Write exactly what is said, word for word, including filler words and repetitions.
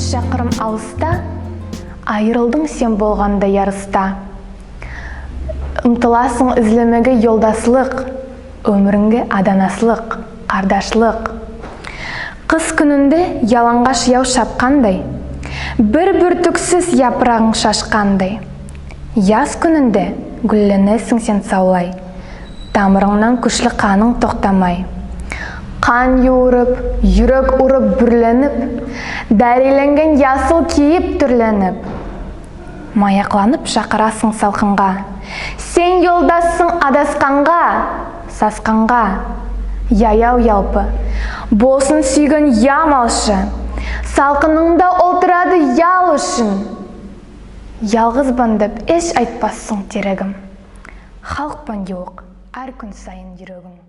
Шакырым алыста, айырылдынъ сен болганда ярыста. Ымтыласынъ излемеге йолдаслык, оьмиринъе аданаслык, кардашлык. Кыс куьнинде яланъаш яв шапкандай, бир буьртуьксиз япырагынъ шашкандай. Яз куьнинде гуьлленесинъ сен савлай, тамырынънан куьшли канынъ токтамай. Кан ювырып, юрек урып, буьрленип, даьрийленген ясыл кийип туьрленип. Маякланып шакырасынъ салкынга. Сен йолдассынъ адасканга, сасканга. Яяв ялпы, болсын суьйген ямалшы. Салкынынъда олтырады ял уьшин. Ялгызбан деп эш айтпассынъ, терегим. Халкпан ювык аьр куьн сайын юрегим.